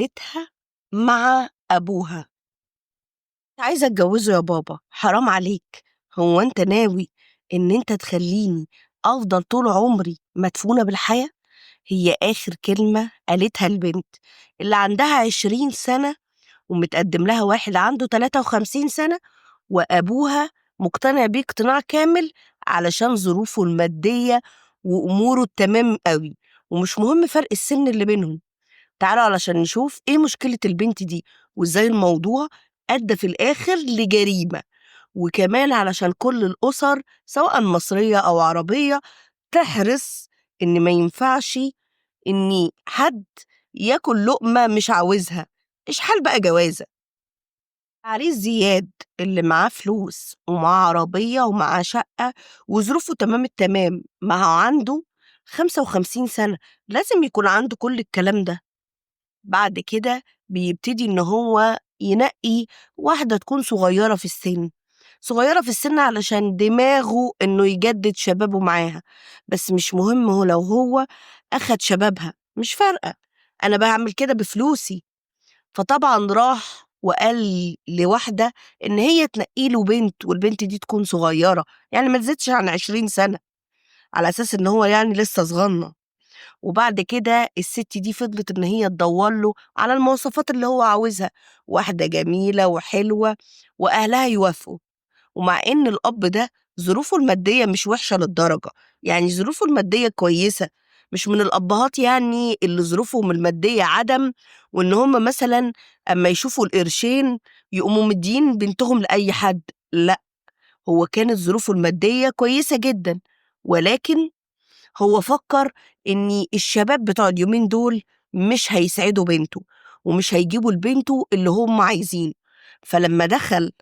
بيتها مع أبوها. عايزة أتجوزه يا بابا، حرام عليك، هو أنت ناوي إن أنت تخليني أفضل طول عمري مدفونة بالحياة؟ هي آخر كلمة قالتها البنت اللي عندها 20 سنة ومتقدم لها واحد عنده 53 سنة، وأبوها مقتنع بيه اقتناع كامل علشان ظروفه المادية وأموره التمام قوي، ومش مهم فرق السن اللي بينهم. تعالوا علشان نشوف إيه مشكلة البنت دي وإزاي الموضوع أدى في الآخر لجريمة، وكمان علشان كل الأسر سواء مصرية أو عربية تحرص إن ما ينفعش إن حد ياكل لقمة مش عاوزها. إشحال بقى جوازة؟ عريس زياد اللي معاه فلوس ومعاه عربية ومعاه شقة وظروفه تمام التمام، ما هو عنده 55 سنة، لازم يكون عنده كل الكلام ده. بعد كده بيبتدي إن هو ينقي واحدة تكون صغيرة في السن، صغيرة في السن علشان دماغه إنه يجدد شبابه معاها، بس مش مهم هو لو هو أخد شبابها، مش فارقة، أنا بعمل كده بفلوسي. فطبعا راح وقال لواحدة إن هي تنقي له بنت، والبنت دي تكون صغيرة، يعني ما تزيدش عن 20 سنة، على أساس إن هو يعني لسه صغنن. وبعد كده الست دي فضلت إن هي تدور له على المواصفات اللي هو عاوزها، واحدة جميلة وحلوة وأهلها يوافقوا. ومع إن الأب ده ظروفه المادية مش وحشة للدرجة، يعني ظروفه المادية كويسة، مش من الأبهات يعني اللي ظروفهم المادية عدم، وإن هم مثلاً أما يشوفوا القرشين يقوموا مدين بنتهم لأي حد، لا، هو كانت ظروفه المادية كويسة جداً، ولكن هو فكر إن الشباب بتوع اليومين دول مش هيسعدوا بنته ومش هيجيبوا لبنته اللي هم عايزينه. فلما دخل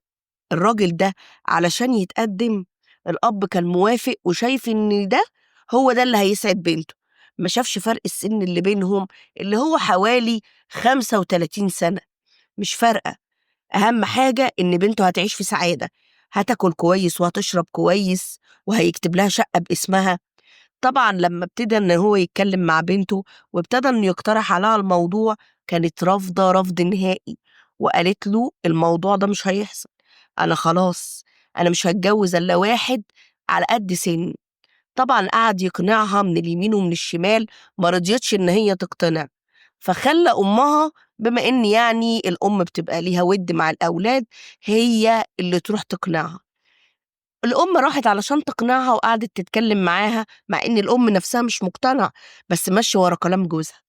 الراجل ده علشان يتقدم، الأب كان موافق وشايف إن ده هو ده اللي هيسعد بنته، ما شافش فرق السن اللي بينهم اللي هو حوالي 35 سنة، مش فارقة، أهم حاجة إن بنته هتعيش في سعادة، هتاكل كويس وهتشرب كويس وهيكتب لها شقة باسمها. طبعا لما ابتدى إن هو يتكلم مع بنته وابتدى إنه يقترح عليها الموضوع، كانت رافضة رفض نهائي، وقالت له الموضوع ده مش هيحصل، أنا خلاص أنا مش هتجوز إلا واحد على قد سني. طبعا قعد يقنعها من اليمين ومن الشمال، ما رضيتش إن هي تقتنع، فخلى أمها، بما إن يعني الأم بتبقى ليها ود مع الأولاد، هي اللي تروح تقنعها. الأم راحت علشان تقنعها وقعدت تتكلم معاها، مع إن الأم نفسها مش مقتنعة، بس ماشية ورا كلام جوزها.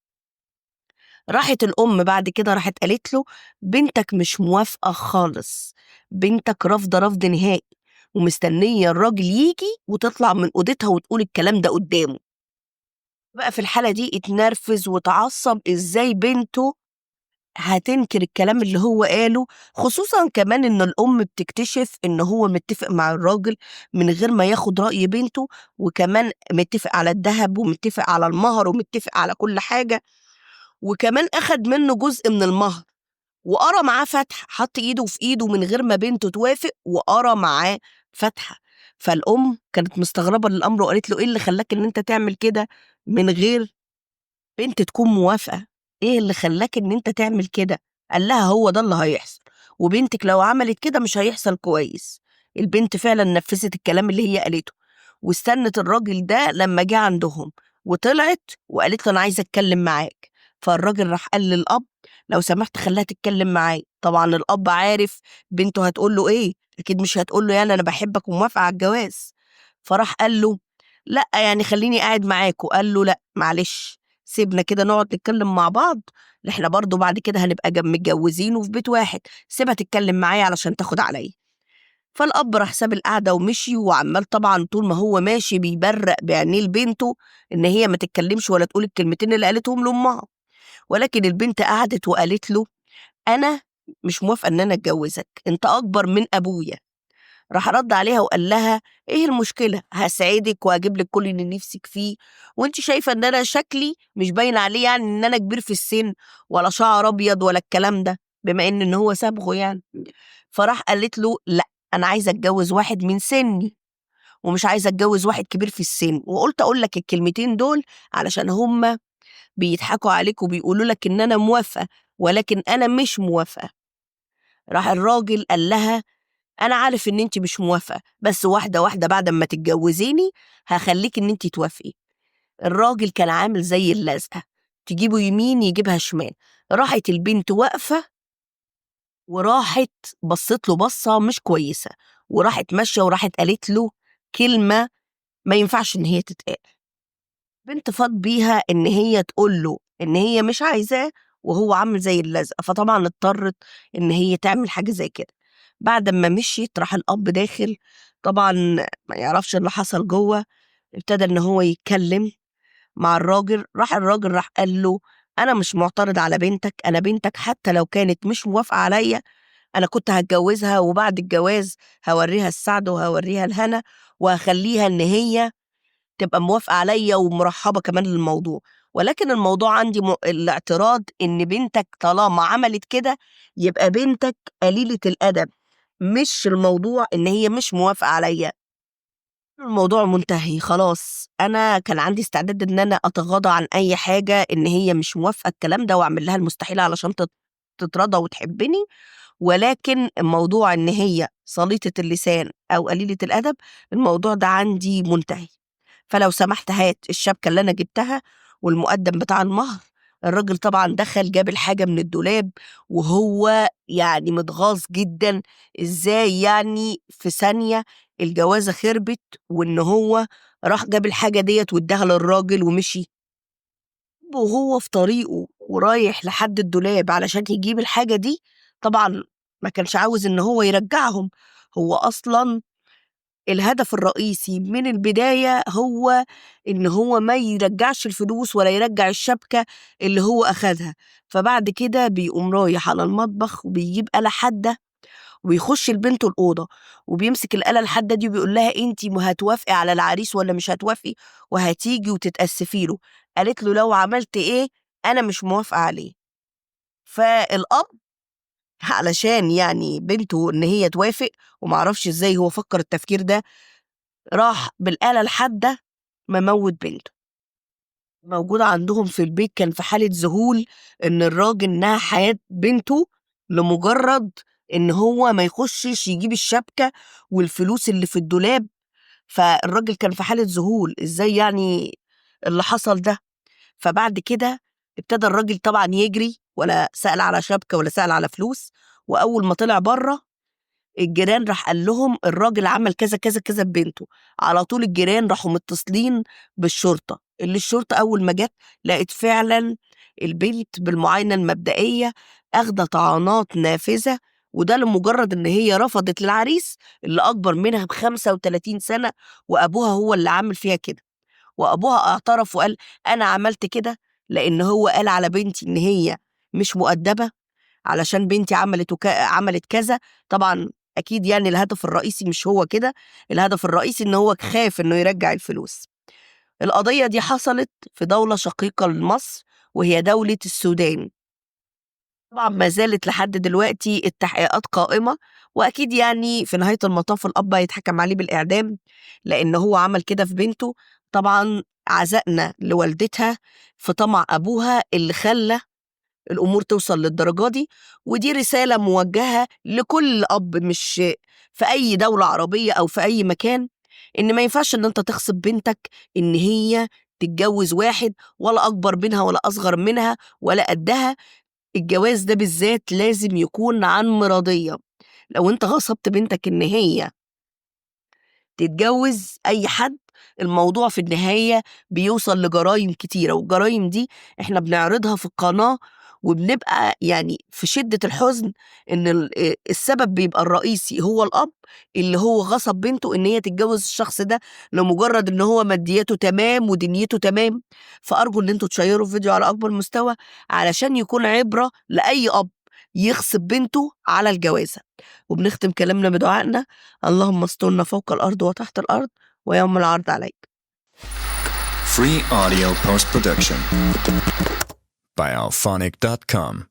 راحت الأم بعد كده راحت قالت له بنتك مش موافقة خالص، بنتك رافضة رفض نهائي، ومستنية الراجل يجي وتطلع من أوضتها وتقول الكلام ده قدامه. بقى في الحالة دي اتنرفز وتعصب، إزاي بنته هتنكر الكلام اللي هو قاله، خصوصا كمان إن الأم بتكتشف إن هو متفق مع الراجل من غير ما ياخد رأي بنته، وكمان متفق على الذهب ومتفق على المهر ومتفق على كل حاجة، وكمان أخد منه جزء من المهر وقرا معاه فاتحة، حط إيده في إيده من غير ما بنته توافق وقرا معاه فاتحة. فالأم كانت مستغربة للأمر وقالت له إيه اللي خلاك إن أنت تعمل كده من غير بنت تكون موافقة؟ إيه اللي خلاك إن أنت تعمل كده؟ قال لها هو ده اللي هيحصل، وبنتك لو عملت كده مش هيحصل كويس. البنت فعلا نفذت الكلام اللي هي قالته، واستنت الراجل ده لما جه عندهم، وطلعت وقالت له أنا عايزة أتكلم معاك. فالراجل راح قال للأب لو سمحت خليها تتكلم معايا. طبعا الأب عارف بنته هتقول له إيه، أكيد مش هتقول له يعني أنا بحبك وموافقة على الجواز. فراح قال له لا يعني خليني قاعد معاكوا. قال له لا معلش سيبنا كده نقعد نتكلم مع بعض، احنا برضو بعد كده هنبقى متجوزين وفي بيت واحد، سيبها تتكلم معايا علشان تاخد عليا. فالأب راح ساب القعدة ومشي، وعمال طبعا طول ما هو ماشي بيبرق بعينيه لبنته إن هي ما تتكلمش ولا تقول الكلمتين اللي قالتهم لأمها. ولكن البنت قعدت وقالت له أنا مش موافقة إن أنا أتجوزك، أنت أكبر من أبويا. راح رد عليها وقال لها إيه المشكلة؟ هساعدك وهجيب لك كل اللي نفسك فيه، وأنت شايفة إن أنا شكلي مش باين عليه يعني إن أنا كبير في السن ولا شعر أبيض ولا الكلام ده، بما إن هو صبغه يعني. فراح قالت له لا أنا عايزة أتجوز واحد من سني ومش عايزة أتجوز واحد كبير في السن، وقلت أقول لك الكلمتين دول علشان هما بيضحكوا عليك وبيقولوا لك إن أنا موافقة، ولكن أنا مش موافقة. راح الراجل قال لها أنا عارف إن أنت مش موافقة، بس واحدة واحدة بعد ما تتجوزيني هخليك إن أنت توافقي. الراجل كان عامل زي اللزقة، تجيبه يمين يجيبها شمال. راحت البنت واقفة وراحت بصت له بصة مش كويسة، وراحت ماشية وراحت قالت له كلمة ما ينفعش إن هي تتقال. بنت فاض بيها إن هي تقول له إن هي مش عايزاه وهو عامل زي اللزقة، فطبعا اضطرت إن هي تعمل حاجة زي كده. بعد ما مشيت راح الأب داخل، طبعا ما يعرفش اللي حصل جوه، ابتدى إن هو يتكلم مع الراجل. راح الراجل راح قال له أنا مش معترض على بنتك، أنا بنتك حتى لو كانت مش موافقة عليا أنا كنت هتجوزها، وبعد الجواز هوريها السعد وهوريها الهنا وهخليها إن هي تبقى موافقة عليا ومرحبة كمان للموضوع، ولكن الموضوع عندي الاعتراض إن بنتك طالما عملت كده يبقى بنتك قليلة الأدب، مش الموضوع إن هي مش موافقة عليا. الموضوع منتهي خلاص، أنا كان عندي استعداد إن أنا أتغاضى عن أي حاجة إن هي مش موافقة الكلام ده، وأعمل لها المستحيل علشان تترضى وتحبني، ولكن الموضوع إن هي سليطة اللسان أو قليلة الأدب الموضوع ده عندي منتهي. فلو سمحت هات الشبكة اللي أنا جبتها والمقدم بتاع المهر. الراجل طبعا دخل جاب الحاجة من الدولاب وهو يعني متغاظ جدا، إزاي يعني في ثانية الجوازة خربت، وإن هو راح جاب الحاجة ديت واداها للراجل ومشي. وهو في طريقه ورايح لحد الدولاب علشان يجيب الحاجة دي، طبعا ما كانش عاوز إن هو يرجعهم، هو أصلا الهدف الرئيسي من البداية هو إن هو ما يرجعش الفلوس ولا يرجع الشبكة اللي هو أخدها. فبعد كده بيقوم رايح على المطبخ وبيجيب آلة حادة ويخش لبنته الأوضة وبيمسك الآلة الحادة دي وبيقول لها أنتي هتوافقي على العريس ولا مش هتوافقي، وهتيجي وتتأسفي له. قالت له لو عملت إيه أنا مش موافقة عليه. فالأب علشان يعني بنته إن هي توافق، ومعرفش إزاي هو فكر التفكير ده، راح بالآلة الحادة مموت بنته. موجود عندهم في البيت كان في حالة ذهول إن الراجل نهى حياة بنته لمجرد إن هو ما يخشش يجيب الشبكة والفلوس اللي في الدولاب. فالراجل كان في حالة ذهول إزاي يعني اللي حصل ده. فبعد كده ابتدى الراجل طبعا يجري، ولا سأل على شبكة ولا سأل على فلوس. وأول ما طلع بره الجيران راح قال لهم الراجل عمل كذا كذا كذا ببنته. على طول الجيران راحوا متصلين بالشرطة، اللي الشرطة أول ما جت لقت فعلا البنت بالمعاينة المبدئية أخدة طعنات نافذة، وده لمجرد إن هي رفضت العريس اللي أكبر منها ب35 سنة، وأبوها هو اللي عامل فيها كده. وأبوها اعترف وقال أنا عملت كده لأن هو قال على بنتي إن هي مش مؤدبة علشان بنتي عملت كذا. طبعا أكيد يعني الهدف الرئيسي مش هو كده، الهدف الرئيسي إن هو خاف إنه يرجع الفلوس. القضية دي حصلت في دولة شقيقة لمصر وهي دولة السودان. طبعا ما زالت لحد دلوقتي التحقيقات قائمة، وأكيد يعني في نهاية المطاف الأب هيتحكم عليه بالإعدام لأن هو عمل كده في بنته. طبعا عزقنا لوالدتها في طمع أبوها اللي خلى الأمور توصل للدرجة دي. ودي رسالة موجهة لكل أب مش في أي دولة عربية أو في أي مكان، إن ما ينفعش إن أنت تغصب بنتك إن هي تتجوز واحد ولا أكبر منها ولا أصغر منها ولا قدها. الجواز ده بالذات لازم يكون عن مرضية. لو أنت غصبت بنتك إن هي تتجوز أي حد، الموضوع في النهاية بيوصل لجرائم كتيرة، والجرائم دي إحنا بنعرضها في القناة وبنبقى يعني في شدة الحزن إن السبب بيبقى الرئيسي هو الأب اللي هو غصب بنته إن هي تتجوز الشخص ده لمجرد إن هو مادياته تمام ودنيته تمام. فأرجو إن أنتوا تشيروا الفيديو على أكبر مستوى علشان يكون عبرة لأي أب يغصب بنته على الجوازة. وبنختم كلامنا بدعائنا: اللهم استرنا فوق الأرض وتحت الأرض ويوم العرض عليك. Free audio post-production by Alphonic.com.